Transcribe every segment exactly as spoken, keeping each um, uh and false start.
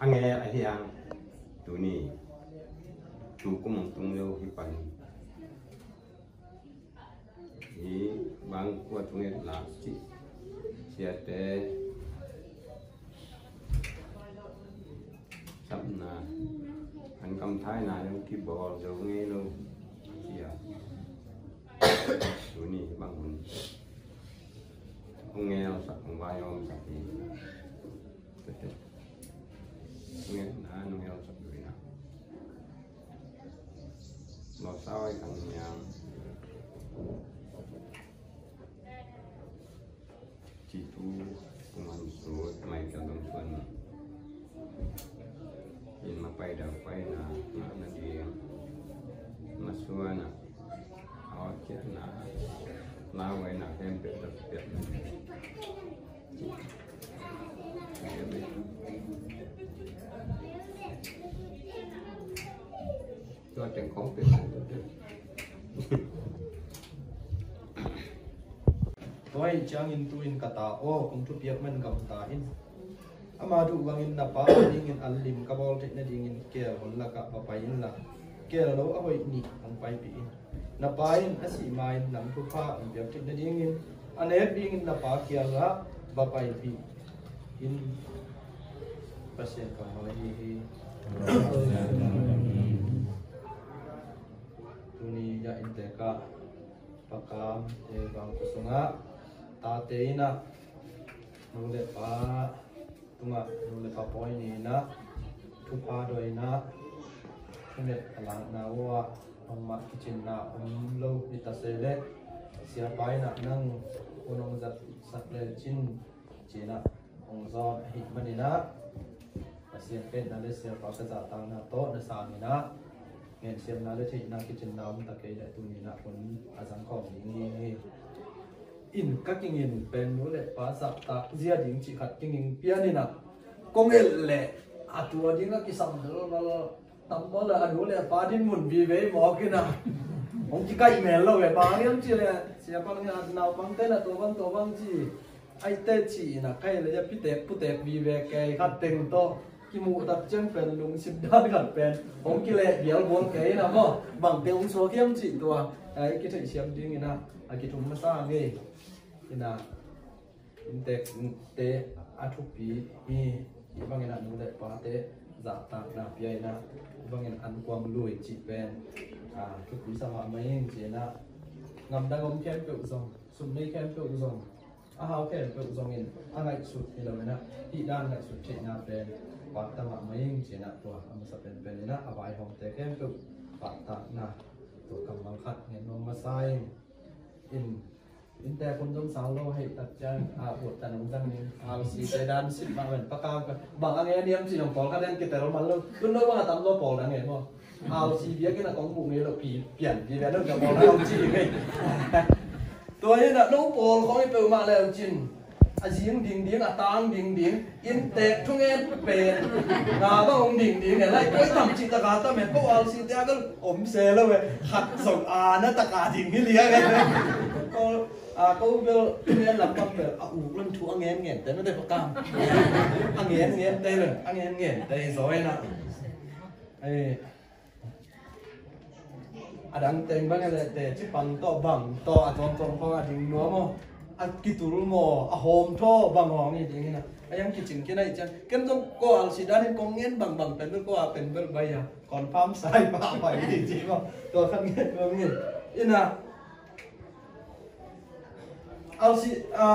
A nge ahi hang tuni tu kum tung lo hi pan hi bang kua tung et lak ci siate sapna an kam thaina lo kibawl zo ngei lo cia tuni bang hun hong ngel sak hong vai om sak hi. Nge na nung yau sak duina lo sao ai kang niang ci tu kuman su mai ka dong suan in ma pai dau pai na na na di ma suan na au cia na la wai na kem pe ta pe na. Tua teng khong pe. Tua hi ciangin tu-in ka ta aw, kong thupiak man gamta in. Ama duh bangin na pa a dingin an lim ka bawl theih nadingin keel hun lakah va pai inla, keel lo a hoih nih hong paipih in. Na pa in a sih ma-in nang thupha hong piak theih nadingin a nek dingin na pa kiangah va paipih in. Pasian kammal ahi hi. Tuni ya inntek ah pakam te bang khua sungah tate inah nu le pa tungah nu le pa pawi ni inah thupha dawi inah thunet a lakna uh ah bangmah kicinna om lo hi ta se leh siapa inah nang hun hong zatsak lecin cinah hong zawn ahih maninah Pasian peitna le siapa ka zahtakna tawh na sanginah ngensiatna le theihna kicinna om ta kei leh tuninah hun a zangkhawm ding hi. In ka kingin pen nu le pa zahtak zia ding cih khat kingin pianinah kong el leh a tua dingah kisam lolol tam maw le a nu le a pa din mun vive mawk inah hong kikaih mel lo ve. Bang hiam cih leh siapa nge a naupangte na tua bang tua bang ci aite ci inah kai le a pitek putek vive kei khat teng tawh kimuh tak ciang pen lungsim dan khat pen hong kileh bial buang kei inah maw bangte hong suak hiam cih tua ai kitheihsiam ding inah a kithum masa ngei inah inntekte a thupi hi. Hih bangin a nu le pate zahtakna pia inah hih bangin an kuang lui cih pen a thupi sa mahmah ing ci inah ngamdang om khempeuh zong sum nei khempeuh zong a hau khempeuh zongin a ngaihsut hi lo inah hih dan ngaihsut theihna pen pakta mahmah ing ci inah tua a masa penpen inah a vaihawmte khempeuh paktakna tua kammal khat ngen nuam masa ing. In inntek hun zong sang lo hei tak ciang a ut tan hong zang ning. Alsi te dan sit mah ven pakang ka bang a nge niam ci nong pawl ka den kitel man lo tun lo bang a tam lo pawl dan nge maw. Alsi biakinn a kong muh ngei lo pi pian pi ven lo ka pawl dan hong ci ngei. Tua hi na lo pawl khong i peuhmah le hong cin a zing ding ding a tang ding ding. Inntek thungen pen nga bang hong ding ding e lai koi tam cih taka tam e ko alsi te a bel om se lo e khat zong a na taka ding hi liang e. Ko a ko bel thungen lam bang bel a uk lam thu a ngen ngen te mete pakam a ngen ngen te lo a ngen ngen te zoi na. Ei a dang teng bang e le te ci pang tawh bang tawh a tawm tawm khawng a ding nuam aw a kitul maw a hawm thaw bang hawng hi ding hi na. A yang kicing kina hi cian ken zong ko alsi dan in kong ngen bang bang pen bel ko a pen bel bai a confirm sai pa bai hi ci maw. Tua khan ngen nuam hi ina alsi a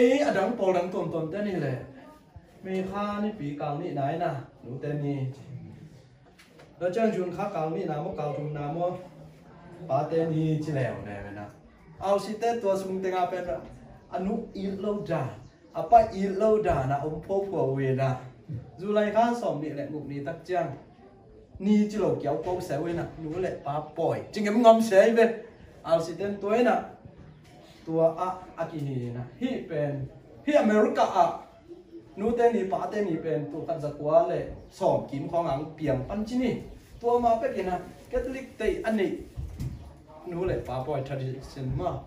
ei a dang pawl dang tuamtuam te ni le May kha nipi kal nihna ina nute ni. Tua ciang June kha kal nihna maw kal thumna maw pate ni ci leuleu ina. Aussie te tua sung tenga pen a nu it lo dan a pa it lo dan a om phuaphuap uh ina. July kha sawm nih le guk ni tak ciang ni ci lo kiau ko se uh ina nu le pa pawi ci ngem ngam se hi ve. Aussie ten tua ina tua ah a kihi ina hih pen hih America ah Nute ni pate ni pen tul khat za kua le sawm kim khawng ang piang pan ci ni. Tua ma pek ina Catholic te a neih nu le pa pawi tradition ma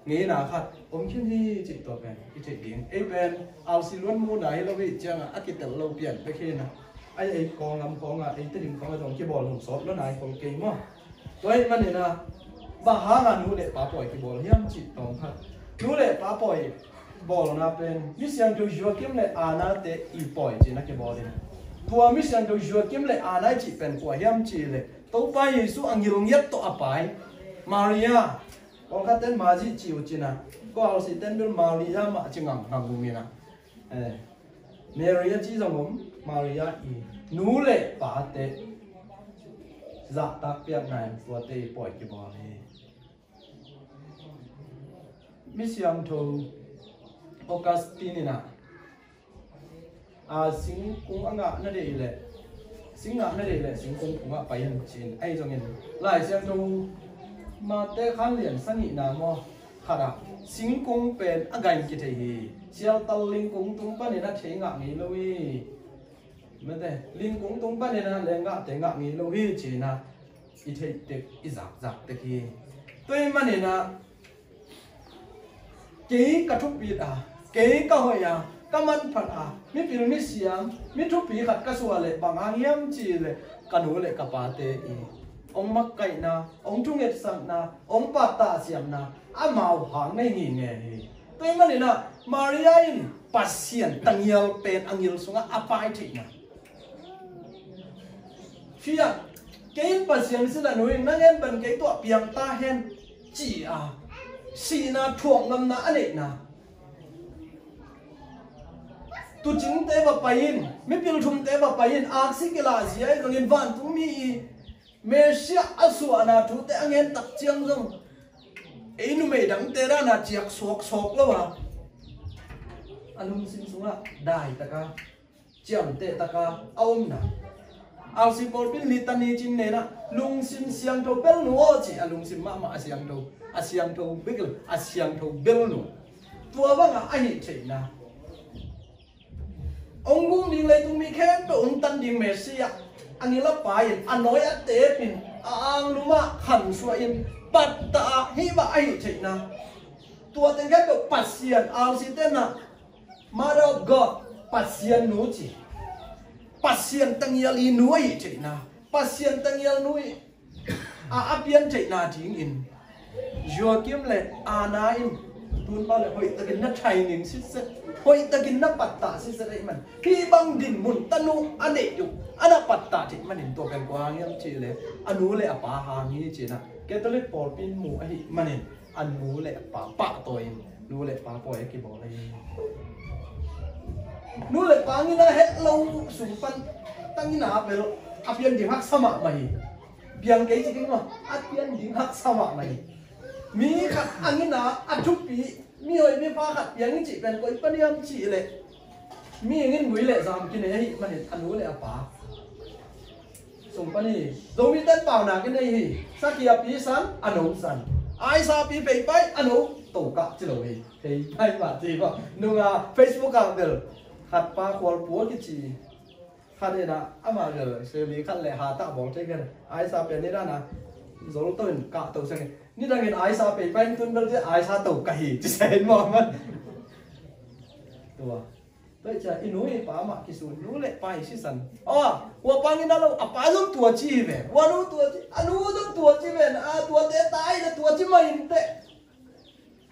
ngeina khat om khin hi cih tua pen i theih ding. Ei pen R C luan muhna hi lo hi ciangah a kitel lo pian bek hi na. Ai ei Kawlgam khawngah ei Tedim khawngah zong kibawl nung sawt lo nai khol kei maw? Tua ahih manin ah bang hangah nu le pa pawi kibawl hiam cih tawm khat. Nu le pa pawi bawlna pen mi siangtho Joachim le Anna te i pawi cih na kibawl in. Tua mi siangtho Joachim le Anna i cih pen kua hiam cih leh Topa Jesu a ngil ngiat tawh a pai Maria, pawlkhat ten Mazi ci uh cin ah, kua R C ten bel Maria mah ci ngang ngang uh min ah. Eh, Mary a ci zong om, Maria i nu le pate zahtak piakna in tuate i pawi kibawl hi. Mi siangtho Augustine in ah, a, singkung a ngah na deih leh, sing ngah na deih leh singkung kungah pai in cin. Ahi zongin Lai Siangtho Mate khan lian sanihna maw khatah singkung pen a gain kithei hi. Sialtal lingkung tung panin a thei ngah ngei lo hi. Mate lingkung tung panin a lenggahte ngah ngei lo hi cina i theih tek i zakzak tek hi. Tua ahih manin ah kei ka thupit a, kei ka hoih a, ka manphat a, mipil misiam, mi thupi khat ka suah leh bang hang hiam cih leh ka nu le ka pate i hong makaihna, hong thungetsakna, hong pattah siamna amau hang nei ngingei hi. Tua ahih manin ah Maria in Pasian tangial pen a ngil sungah a pai theihna, fiat, kei in Pasian sin a nu in nang en ban kei tuah piang ta hen ci a, sihna thuak ngamna a neihna. Tuucingte va pai in, mipil thumte va pai in, aksi kilahzia ahi zongin vantungmi i Messiah a suahna thute a ngen tak ciang zong ei numei dangte dana ciak suaksawk lo a, a lungsim sungah daitaka ciamteh taka a omna. R C pawlpi in litani cin nena lungsim siangtho belnu aw ci a, lungsim mahmah a siangtho, a siangtho bel, a siangtho belnu. Tua banga a hih theihna, hong gum ding leitung mi khempeuh hong tan ding Messiah a ngil a pai in a nawi a tepin a anglum ah khansuah in pattah a hih bang a hih theihna. Tua teng khempeuh Pasian, R C tenna Mother of God, Pasian nu ci. Pasian tangial i nu a hih theihna, Pasian tangial nu i a, a pian theihna dingin Joachim le Anna in tunpa le hoihtakin na training sitset, hoihtakin na pattah sitset ahih man, hih bang dinmun tanu a neih uh a na pattah theih manin tua pen kua hang hiam cih le a nu le a pa hang hi cina Catholic pawlpi in mu ahih manin a nu le a pa pahtawi in nu le pa pawi a kibawl hi. Nu le pa ngina het lo sung pan tangina bel a pian ding haksa mahmah hi. Piang kei ci ding maw, a pian ding haksa mahmah hi. Mi khat a ngina a thupi, mi hoih mi pha khat piang i cih pen koi pan hiam cih leh mi ngin gui le zam kinei ahih manin a nu le a pa sung pan hi. Zomite in paunak i nei hi. Sakhiapi san, a no san. Aisapi peipai, a no tokah ci lo hi. Peipai mah ci bang nunga Facebook ah bel khat pa Khualpu a kici khat in ah amah bel seli khat le hatah bawl thei khat. Aisa pen nidang a zol to in kah to seng hi. Nidangin aisa peipai in tun bel ci aisa tokah hi ci sa in mawh man. Tua Tua hi ciah i nu i pa mah kisun, nu le pa i sisan. Aw, hua pa ngina lo, a pa zong tua ci hi ve. Hua nu tua ci, a nu zong tua ci ve. A tuate ta hi le tua ci mah inteh.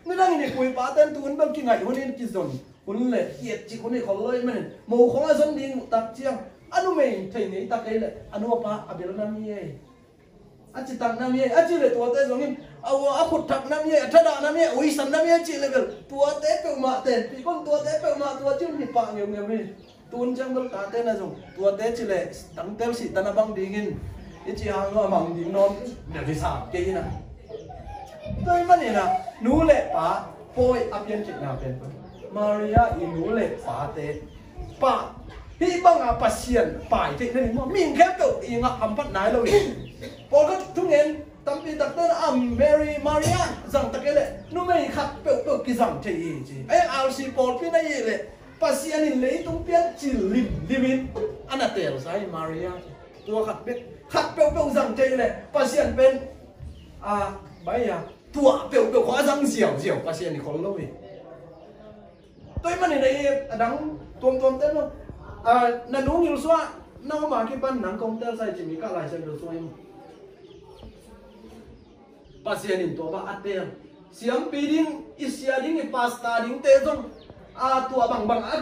Nidangin i pu i pate in tu hun bel kingaih hun in kizon hun le kietcik hun hi khol lo ahih manin mo khong a zon ding uh tak ciang a numei thei ngei tak ei le a nu a pa a bel nam hi ei. A citak nam hi, a ci le tuate zongin a ua a khut thak nam hi, a thadah nam hi, a uisan nam hi a cih le bel tuate peuhmah tenpih kon, tuate peuhmah tua ci un hi pah ngeungeu hi. Tun ciang bel tate na zong tuate ci le tangtel sih tan a bang dingin i ci hang lo a mang ding nawn bel hi sam kei hi na. Tua ahih manin ah nu le pa pawi a piantheihna pen Maria i nu le pate pah, hih banga Pasian pai theih na ni maw? Mihing khempeuh i ngah hamphat nai lo hi. Pawlkhat thungen tampi takte na a Mary, Maria zang tak ei leh numei khat peuhpeuh kizang thei hi ci. Ei R C pawlpi na hih leh Pasian in leitung pian cil limlim in a na teelsa hi Maria. Tua khat bek, khat peuhpeuh zang thei leh Pasian pen a bai a Tuah peuhpeuh khawng a zang ziauziau Pasian i khol lo hi. Tua ahih manin ei a dang tuamtuam tel lo. Ah, na nu ngilh suah, na om a kipan nang kong telsai ci mi kah Lai Siangtho sung hi maw? Pasian in tua bang a tel. Siampi ding, i sia ding, i pasta dingte zong, a, tua bangbang a,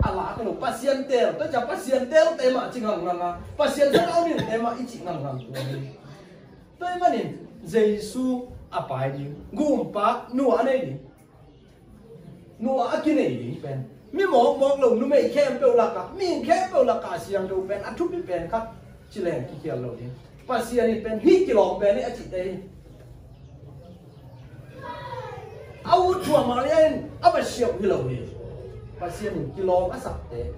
a lak lo. Pasian tel, tua ciang Pasian telte mah ci ngangngang a, Pasian zat a om mite mah i cih ngangngang tua hi. Tua ahih manin Jesu a pai ding, gumpa nu a nei ding. Nu a kinei ding pen, mi mawkmawk lo numei khempeuh lakah, mi khempeuh lakah a siangtho pen, a thupi pen khat ci leng kikhial lo ding. Pasian in pen hih kilawm pen hi a cihte hi. A ut thua Maria in a va siauh hi lo hi. Pasian in kilawm a sakte.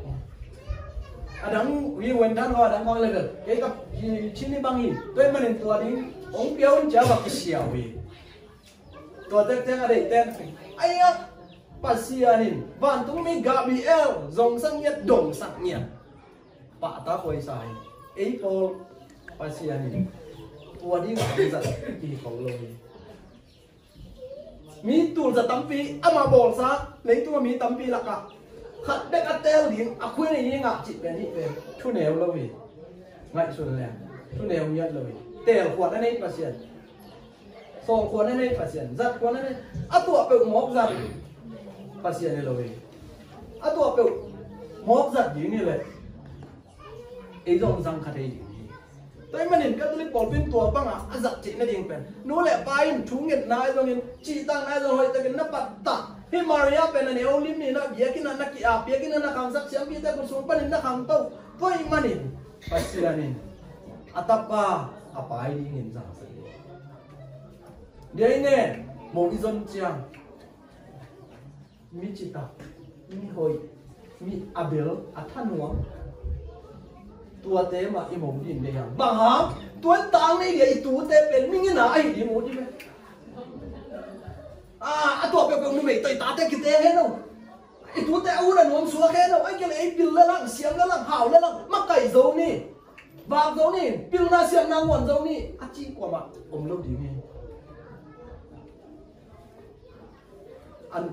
A dang hi wen dan a dang bang level. Kei ka hi chin hi bang hi. Tua ahih manin tua ding hong pia un ci a va kisiau hi. Tua tektek a deih ten, ai-ah Pasian in vantungmi Gabriel zongsak ngiat, dongsak ngiat, pahtak huaisa hi. Ei pawl Pasian in tua ding a zat kikhol lo hi. Mi tulzat tampi amah bawlsa, leitungah mi tampi lakah khat bek a teel ding, a khuai nei ding a cih pen hih pen thuneu lo hi. Ngaihsun leng thuneu ngiat lo hi. Teelkhuan a nei Pasian, sawlkhuan a nei Pasian, zatkhuan a nei, a tuah peuh mawk zat Pasian hi lo hi. A tuah peuh mawk zat ding hi leh ei zong zang kha thei ding hi. Tua ahih manin Catholic pawlpi in tua bangah a zat theih nading pen, nu le pa in thu ngetna ahi zongin, cihtakna ahi zongin, hoihtakin na pattah. Hih Maria pen a neu lim in ah biakinn ah na ki-ap, biakinn ah na khangsak, siampite khut sung panin na khangto. Tua ahih manin Pasian in a tapa a pai dingin zangsak hi. Dia i nen mo i zon ciang, mi citak, mi hoih, mi a bel a thanuam, tuate mah i mo ding deih hang. Bang hang? Tua tang nei dia i tute pen mi ngina ahi ding mu ding ve. A, a tuah peuhpeuh numei tawh i tate kiteel hen lo. I tute a ut a nuam suak hen lo. Ahih kei leh ei pil le lang, siam le lang, hau le lang, makaih zo ni, vak zo ni, pilna siamna nguan zo ni a ci kuamah om lo ding hi. An,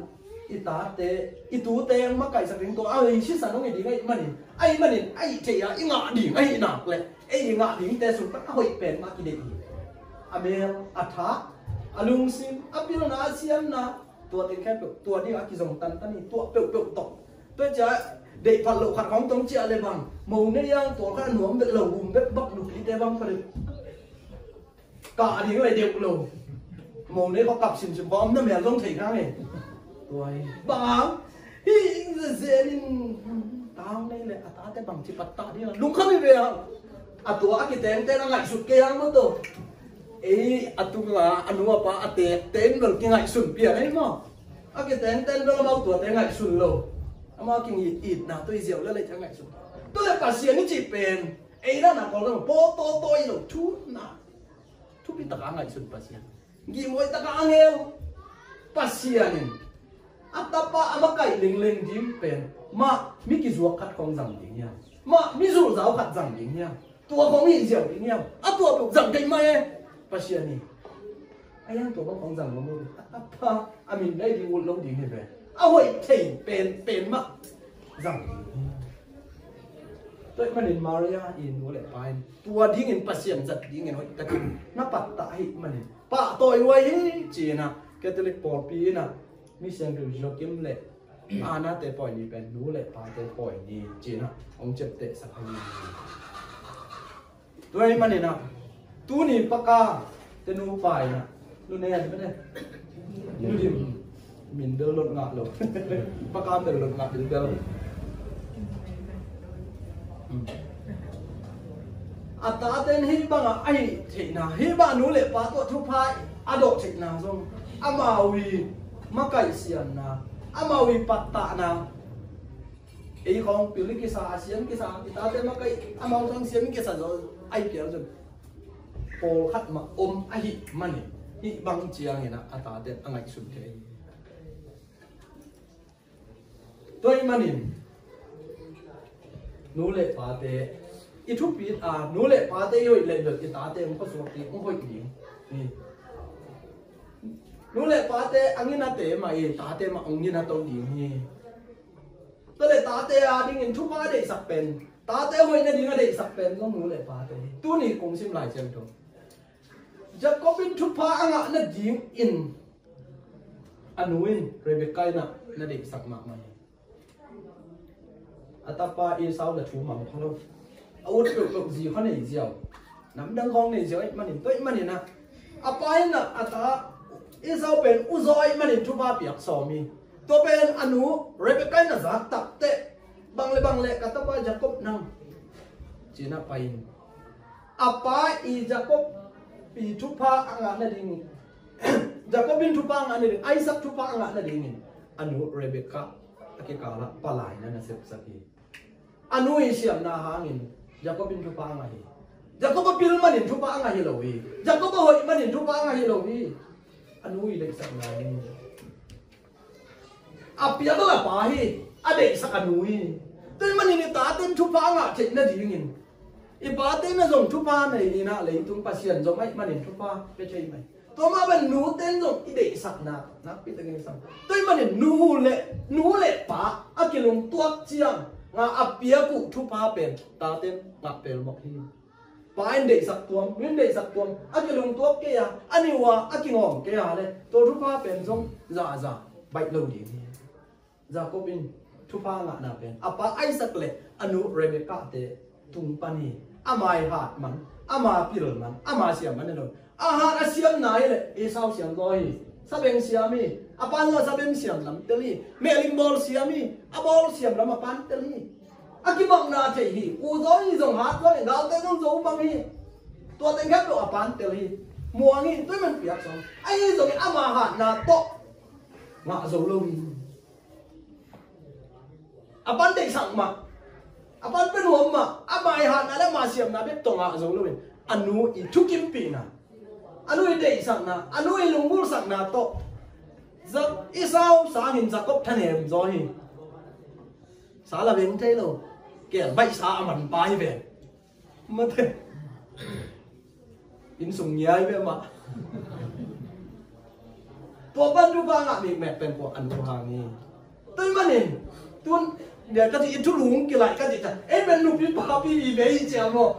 i tate, i tute makaihsak ding tua a, ei sisan hong hi ding ahih manin, ahih manin, ahih theih a i ngah ding ahih nak leh ei i ngah dingte sung pan a hoih pen mah kideih hi. A mel, a tha, a lungsim, a pilna, a siamna, tua teng khempeuh tua ding a kizong tantan hi, tua peuhpeuh tawh. Tua ciah deih phat loh khat hong tong ciah le bang, mo nei ang tual khat a nuam bek lo, gum bek bak nupite bang pha deuh. Kah ding lai deuh lo. Mo nei khaw kap simsim khaw om na mel zong thei kha ngei. Tua hi. Bang hang? Hih zezenin tang nei le a tate bangci pattah ding a lungkham hi ve hang. A tua a kitengten a ngaihsut kei hang maw tawh. Ei a tunga a nu a pa a tekten bel kingaihsun pian ahi maw? A kitengten bel amau tuate ngaihsun lo. Amau a kingit itna tawh i ziau le lei te a ngaihsun. Tua le Pasian i cih pen ei dan a kawl dang pawl tawtawi lo thu na. Thupi taka ngaihsun Pasian. Gihmuai taka a ngeu Pasian in a tapa a makaih lengleng ding pen mah mi kizuak khat khong zang ding hiam? Mah mi zulzau khat zang ding hiam? Tua khong hih ziau ding hiam? A tua tuk zang kei mah e. Pasian in a yang tua bang khong zang lo lo. A tapa a min dai ding ut lo ding hi ve. A hoih thei pen pen mah zang ding hi. Tua ahih manin Maria i nu le pa in tua dingin Pasian zat dingin hoih takin na pattah ahih manin pahtawi huai hi ci-in ah Catholic pawlpi in ah mi siangtho Joachim le Anna te pawi ni pen nu le pate pawi ni ci-in ah hong ciaptehsak hi. Tua ahih manin ah tuni Paka te nupa in ah, nu ne a dim ne, nu dim, min bel lot ngah lo. Paka bel lot ngah bilbel. A taten hih bangah a hih theihna, hih bangah nu le pa tawh thupha a dawh theihna zong, amau i makaih siamna, amau i pattahna, ei khawng pil i kisa, a siam kisa, i tate makaih amau zong siam i kisa zo, a i pial zong pawlkhat mah om ahih manin hih bang ciangin ah a taten a ngaihsun thei hi. Tua ahih manin nu le pate i thupi a, nu le pate i hoih leh bel i tate hong khuasuak ding, hong hoih ding. Hi. Nu le pate a nginate mah i tate mah hong ngina to ding hi. Tua le tate a dingin thupha a deihsak pen, tate hoih nading a deihsak pen zong nu le pate hi. Tuni kong sim lai ciang tho. Jacob in thupha a ngah nadingin a nu in Rebekah in ah na deihsak mahmah hi. A tapa Esau la thu mang pha lo. A ut peuhpeuh zi kha nei ziau. Namdang khawng nei ziau ahih manin, tua ahih manin ah, a pa in ah a ta Esau pen uzaw ahih manin thupha piak sawm hi. Tua pen a nu Rebekah in a zak takteh, bang le bang le ka tapa Jacob nang, ci-in ah pai in. A pa i Jacob i thupha a ngah nading, Jacob in thupha a ngah nading, Isaac thupha a ngah nadingin a nu Rebekah a kikalah palaina na sepsak hi. A nu i siamna hangin Jacob in thupha a ngah hi. Jacob a pil manin thupha a ngah hi lo hi. Jacob a hoih manin thupha a ngah hi lo hi. A nu i deihsakna hi. A piak a pa hi, a deihsak a nu hi. Tua ahih manin i tate in thupha a ngah theih nadingin, i pate in ah zong thupha nei in ah, leitung Pasian zong ahih manin thupha pia thei mai. Tua mah bangin nute in zong i deihsakna nakpi takin i sam. Tua ahih manin nu le, nu le pa a kilungtuak ciang a piak uh thupha pen tate in ngah pelmawh hi. Pa in deihsak tuam, nu in deihsak tuam, a kilungtuak kei a, a niu a, a kingawm kei a le, tua thupha pen zong zahzah baih lo ding hi. Jacob in thupha ngahna pen a pa Isaac le a nu Rebekah te tung pan hi. A maihat man, a ma pil man, a ma siam man hi lo. A hat a siamna hi le Esau siam zaw hi. Sabeng siam hi. A pa zong a sabeng siam lam tel hi. Mehlim bawl siam hi. A bawl siam lam a pan tel hi. A kibakna thei hi. U zaw hi zong hat zaw hi. Galte zong zo bang hi. Tua teng khat lo a pan tel hi. Muang hi. Tua ahih man piak sawm. Ahi zongin ama hatna tawh ngah zo lo hi. A pan deihsak mah, a pan pe nuam mah, a maihatna le a ma siamna bek tawh ngah zo lo in, a nu i thukimpihna, a nu i deihsakna, a nu i lunggulhsakna tawh Esau sangin Jacob thanem zaw hi. Sa la veng thei lo. Keel baihsa a man pa hi ve. Mate. Inn sung ngiai ve mah. Tua pan thupha ngah mikmek pen kua a nu hang hi. Tua ahih manin tun bia ka cih i thulu hong kilaih ka cih ta. Ei pen nupi papi i ve i cia maw?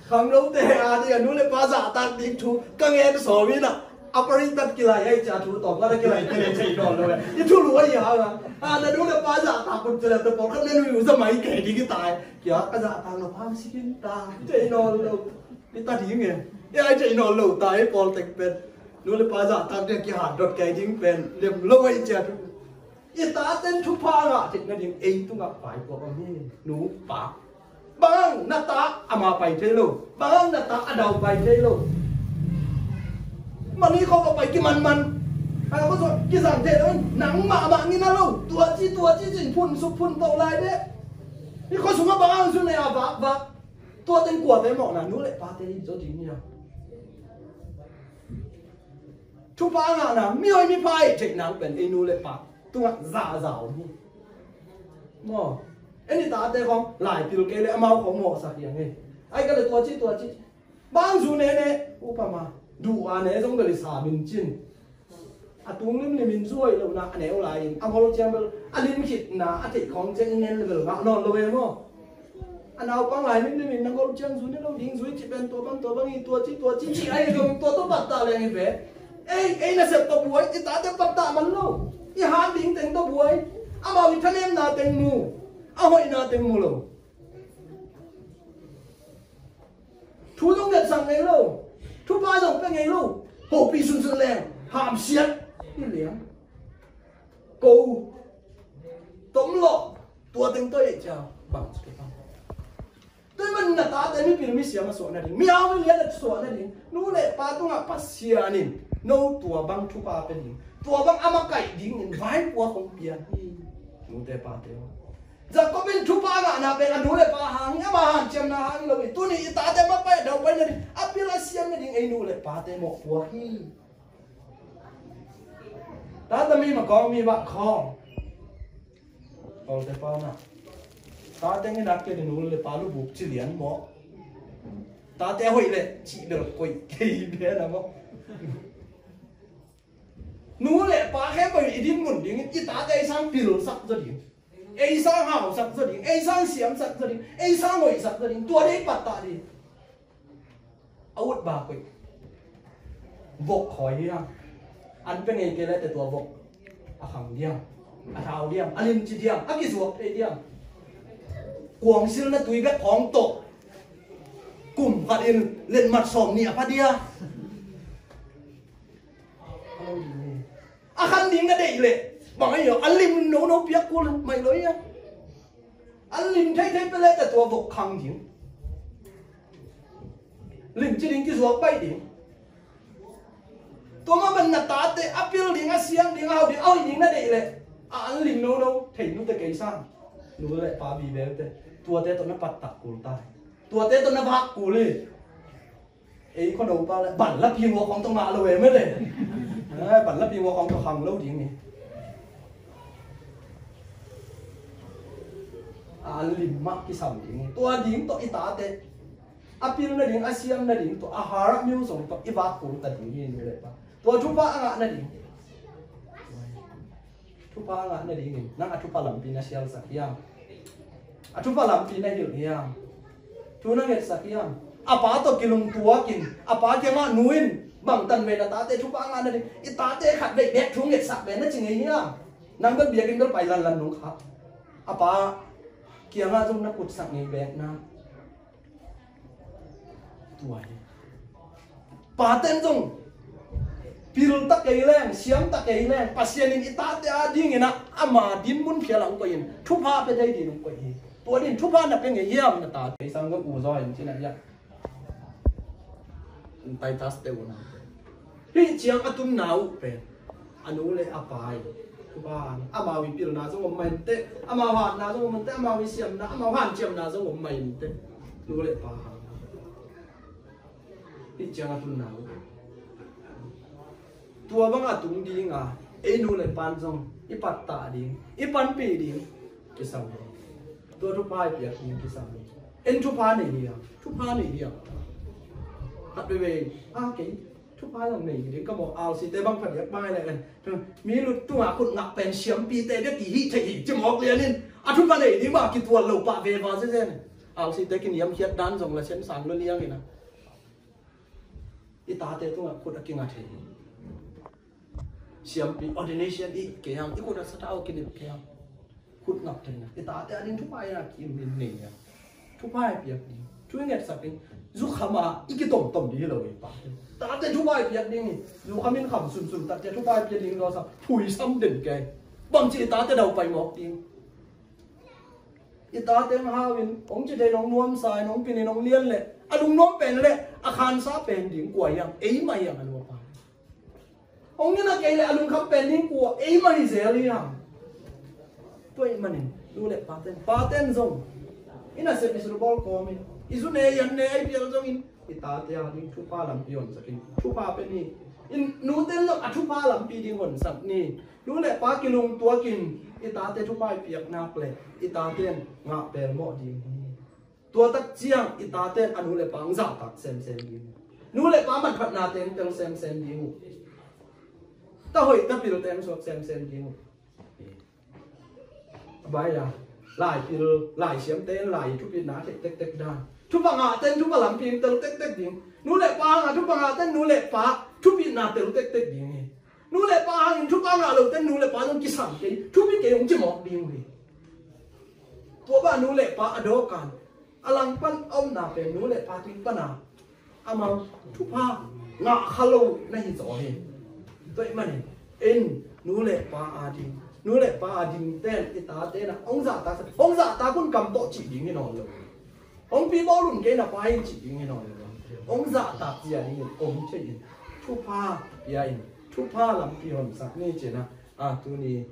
Khangnote a ding a nu le pa zahtak ding thu ka ngen sawm in ah, a paritat kilaih a i cia thu tawm ka na kilaih te le cei nawn lo e. I thulu a i hang a, a na nu le pa zahtak kun cei le te pawl khat ne nu i u za mai kei ding i tai. Kia ka zahtak lo pam sikin ta, cei nawn lo. I ta ding e. I ai cei nawn lo ta, i pawl tek pen. Nu le pa zahtak ding a kihat dot kei ding pen lem lo a i cia thu. I taten thupha ngah theih nading ei tungah pai tua om hi. Nu pa, bang hang na ta ama pai thei lo. Bang hang na ta a dau pai thei lo. Mani khawng a pai kimanman. Ai ko so kizang thei lo. Nang mahmah ngina lo. Tua ci tua ci cin phun suk phun to lai deh. Hi khuasung a bang hang su nei a vak vak. Tua teng kuate mawhna nu le pate hi zaw ding hi a. Thupha ngahna, mi hoih mi pha i theihna pen ei nu le pa tungah zahzah om hi. Maw, ei ni tate khawng laipil kei le amau khawng mawhsak hi ang hi. Ai ka le tua ci tua ci. Bang zu ne ne, upama duh a ne zong bel i sa min cin. A tung limlim in zu hoih lohna a neu lai-in a ngol ciang bel a lim khitna a theih khawng ciang i ngen le bel ngah nawn lo ve maw? A naupang lai limlim in na ngol ciang zu ne lo ding, zu i cih pen tua bang tua bang hi, tua ci tua ci ci ahi zong tua tawh pattah leng hi ve. Ei, ei nasep tawh buai, i tate pattah man lo. I han ding teng tawh buai. Amau i thanemna teng mu, a hoihna teng mu lo. Thu zong ngetsak ngei lo. Thupha zong pia ngei lo. Hopih sunsun leng hamsiat hi liang. Ko tom lawh. Tua teng tawh ei cia bang ci pah. Tua ahih man na tate mipil misiam a suah nading, mihau milian a suah nading, nu le pa tungah Pasian in no tua bang thupha pia ding, tua bang a makaih dingin vaipuak hong pia hi. Nute pate aw, Jacob in thupha ngahna pen a nu le pa hang hi, ama hanciamna hang hi lo hi. Tuni i tate mapai a daupai nading, a pil a siam nading ei nu le pate mawhpuak hi. Tate mi makawng mi bah khawng, Pawlte pa na, tate nginak kei le nu le pa lubuk ci lian maw? Tate hoih le cih bel koih kei bia na maw? Nu le pa khempeuh i dinmun dingin i tate ei sang pilsak zaw ding, ei sang hausak zaw ding, ei sang siamsak zaw ding, ei sang hoihsak zaw ding, tua dei pattah ding. A ut bak koih. Vok khawi hiam? An pe ngei kei le teh tua vok a khang diam, a thau diam, a limci diam, a kizuak thei diam? Kuangsilna tui bek khawng tawh kum khat in letmat sawm nih a pha diam? A khan ding na deih leh bang ahi aw, a lim nono piak kul mai lo ia. A lim theithei pe le teh tua vok khang ding, limci ding, kizuak baih ding. Tua mah bang na tate a pil ding, a siam ding, a hau ding, a hoih ding na deih leh a an lim nono thei nu teh kei sang, nu le pa vive uh teh, tuate tawh na pattah kul ta hi. Tuate tawh na vak kul hi. Ei khuano pa le banlapi ngua khawng tawh ngah lo e meh le. Eh, banlapi ngua khawng tawh khang lo ding hi. A lim mah kisam ding hi. Tua ding tawh i tate a pil nading, a siam nading tawh, a har a myo zong tawh i vak kul ta ding hi, nu le pa. Tua thupha a ngah nading, thupha a ngah nadingin nang a thupha lampi na sialsak hiam? A thupha lampi na hilh hiam? Thu na ngetsak hiam? A pa tawh kilungtuakin, a pa kiangah, nu in bangtan vei na tate thupha a ngah nading, i tate khat vei bek thu ngetsak ve na ci ngei hiam? Nang bel biakinn bel pai lanlan nung kha. A pa kiangah zong na kutsak ngei bek na. Tua hi. Paten zong pil ta kei leng, siam ta kei leng, Pasian in i tate a dingin ah ama dinmun phial ah hong koih in, thupha pia thei dingin hong koih hi. Tua dingin thupha na pia ngei hiam na tate? Ei sang zong u zaw in cina hiam? Titus te u na. Hih ciang a tunna uh pen a nu le a pa in thupha hang, amau i pilna zong om mah inteh, amau hatna zong om inteh, amau i siamna, amau hanciamna zong om mah inteh, nu le pa hang. Hih ciang a tunna uh. Tua bang a tung ding a, ei nu le pan zong i pattah ding, i panpih ding kisam hi. Tua thupha i piak ding kisam hi. En thupha nei hiam? Thupha nei hiam? Khat veve a, kei thupha zong nei ding ka mawk, R C te bang phadiak bang le en. Mi lut tunga khut ngak pen siampite bek i hih theih hi ci mawk lianin a thupha nei ding mah kitual lo pah veva zezen. R C te kiniamkhiat dan zong la sian sang lo liangin a, i tate tungah khut a kinga thei hi. Siampi ordination i kei hang, i khut a satau kinip kei hang. Khut ngap theihna, i tate a ding thupha i na kim in nei a, thupha i piak ding, thu i ngetsak ding. Zukham a i kitomtom ding hi lo hi pa. Tate thupha i piak ding hi. Zukham in kham sunsun tatte thupha i piak ding lo sa, phuisam den kei. Bangci i tate dau pai mawk ding. I tate hong hau in, hong ci thei in, hong nuamsa in, hong pin in, hong lian leh a lungnuam pen leh a khansa pen ding kua hiam? Ei mah hiam a nu a pa. Hong ngen a kei leh a lungkham pen ding kua? Ei mah hi zel hiam? Tua ahih manin nu le paten, paten zong i nasep i sulbawl kawmin, i zu ne i an ne a i pial zongin i tate a ding thupha lampi honsak in, thupha pia ni. In nute zong a thupha lampi ding honsak ni. Nu le pa kilungtuakin i tate thupha i piak nak leh i taten ngah pelmawh ding hi. Tua tak ciang i taten a nu le pa hong zahtak semsem ding uh. Nu le pa manphatna teng tel semsem ding uh. Ta hoih ta pil teng suak semsem ding uh. Bai a, lai pil, lai siamte in lai thupitna a theih tektek dan. Thupha ngahte in thupha lampi in tel tektek ding. Nu le pa hanga thupha ngahte in nu le pa thupitna tel tektek ding hi. Nu le pa hangin thupha ngah lote in nu le pa zong kisam kei, thupi kei hong ci mawk ding uh hi. Tua bang nu le pa a dawkan a langpan a omna pen nu le pa tui pana amau thupha ngah kha lo na hi zaw hi. Tua ahih manin en, nu le pa a ding, nu le pa a ding ten i tate na hong zahtak, hong zahtak un kam tawh cih ding hi nawn lo. Hong pi bawlun kei na pa in cih ding hi nawn lo. Hong zahtak zia dingin om thei in, thupha pia in, thupha lampi honsak ni cina. A tuni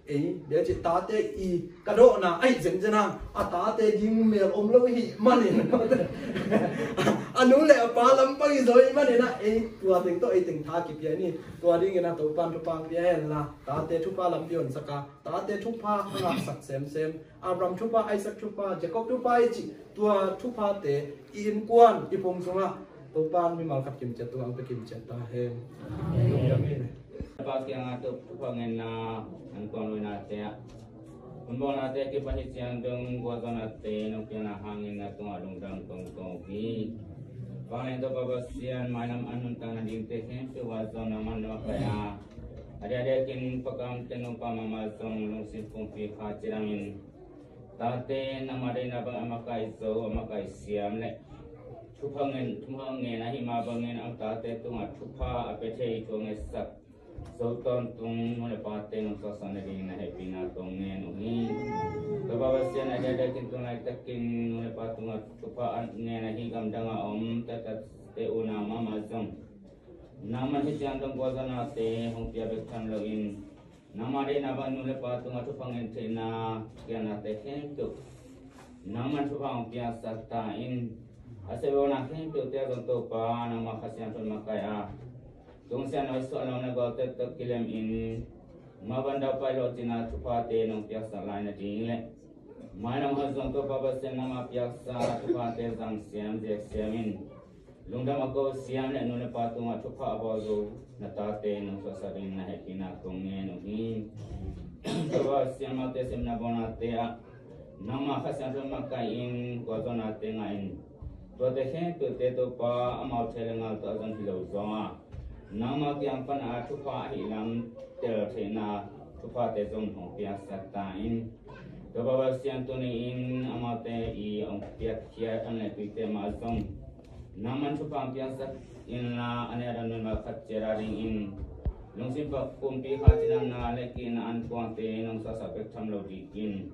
ei bia ci tate i ka dawhna ahi zenzen a, a tate ding mel om lo hi manin a nu le a pa lampang i zaw hi manin a, ei tua teng tawh ei teng tha kipia ni. Tua dingin a Topan thupha pia hen la, tate thupha lampi honsak a, tate thupha a ngahsak semsem. Abraham thupha, Isaac thupha, Jacob thupha i cih tua thuphate i innkuan i phung sungah Topan mimal khat kimciat tungah hong pia kimciat ta hen. Amen. Pa kiangah thupha ngenna, ankuang luinate ah, hun bawlnate kipan hi ciang dong gualzawhnate nong piakna hangin na tungah lungdam kong ko hi. Vanglian Topa Pasian, mailam a nuntakna dingte khempeuh ah zong nangman na makaih a, a diakdiakin Pa Kam Ten Nungpa mahmah zong lungsim pumpi kha cidamin tate nangma deihna bang a makaih zo, a makaih siam leh thupha ngen, thupha ngen ahih mah bangin a tate tungah thupha a pia thei, thu a ngetsak zo tawntung nu le pate nong suahsak nadingin na hehpihna kong ngen uh hi. Topa Pasian, a diakdiakin tu laitakin nu le pa tungah thupha a ngen ahi gamdang a om taktakte unau mahmah zong nangman hih ciang dong gualzawhnate hong pia bek tham loin, nangma deihna bang nu le pa tungah thupha ngen theihna piaknate khempeuh nangman thupha hong piaksak ta in. A sepna khempeuhte ah zong Topa, nangma Kha Siangtho in makaih a, tungsiah nawisuah lo na gualte tawh kilemin, mavandau pailawh cina thuphate nong piaksak lai nading leh mailam ah zong Topa Pasian, nangma piaksa thuphate zang siam, zek siamin, lungdam a ko siam leh nu le pa tungah thupha a bawl zo na tate nong suahsak dingin na hehpihna kong ngen uh hi. Topa Pasian, amaute sepna bawlnate ah nangma Kha Siangtho in makaih in, gualzawhnate ngah in, tuate khempeuhte Topa, amau thei le ngal tawh a zon hi lo zong a, nangma kiang pan a thupha ahih lam tel theihna thuphate zong hong piaksak ta in. Topa Pasian, tuni-in amaute i hong piakkhiat an le tuite mah zong nangman thupha hong piaksak inla, a nih a dang nunma khat ciat a dingin lungsim pumpi kha cidamna le ki-itna ankuangte nong suahsak bek tham lo dingin,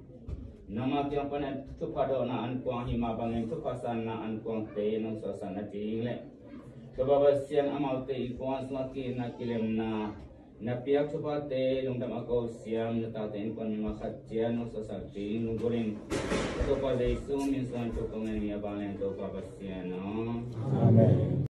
nangma kiang pan a thupha dawhna ankuang ahih mah bangin thupha sanna ankuangte nong suahsak nading leh Topa Pasian, amaute i kuan sungah ki-itna, kilemna na piak thuphate lungdam a ko siam na tate innkuan mah khat ciat nong suahsak ding lunggulhin Topa Jesu min suangin thu kong ngen hi, a vanglian Topa Pasian.